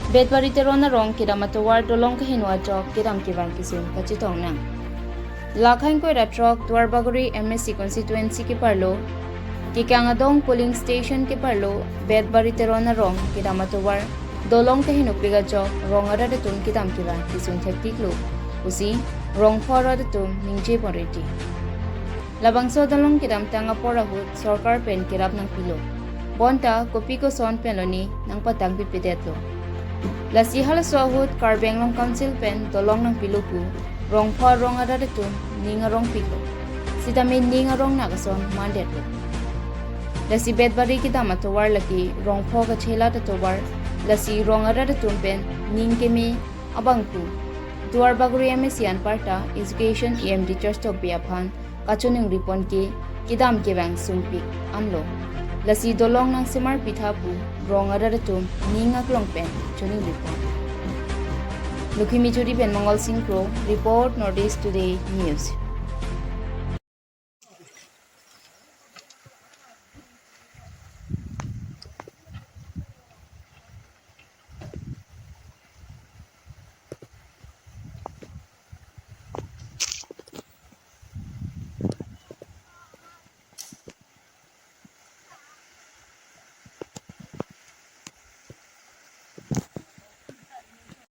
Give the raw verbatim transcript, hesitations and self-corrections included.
Betbari Teron arong kedam atovar dolong keheno ajok kedam kevang kesung kachetong nang. Lakhang koira throk Duarbagori M A C constituency keparlo, Kekang Adong polling station keparlo, Betbari Teron arong kedam atovar dolong kehenopik ajok rong arat atum kedam kevang kesung thektiklo pusi rongpho arat atum ningje pon riti. Labangso dolong kedamtang apor ahut sorkar pen kerap nangpilo. Bonta kopi koson penlone nangpatang pipedetlo. Lasi halaso ahut Karbi Anglong Council pen dolong nangpilo pu rongpho arong arat atum ning arongpiklo. Sitame ning arong nakason mandetlo. Lasi Betbari kedam atovar lake rongpho kachelat atovar, lasi rong arat atum pen ning keme abangphu Duarbagori M A C anparta Education E M Teachers Tokbi aphan kachoningri pon ke kedam kevang sungpik anlo. Lasi dolong nangsemar pitha pu rong arat atum ning aklong pen choningri pon. Lokhimicuri pen Mongol Sing Kro, report North East Today News.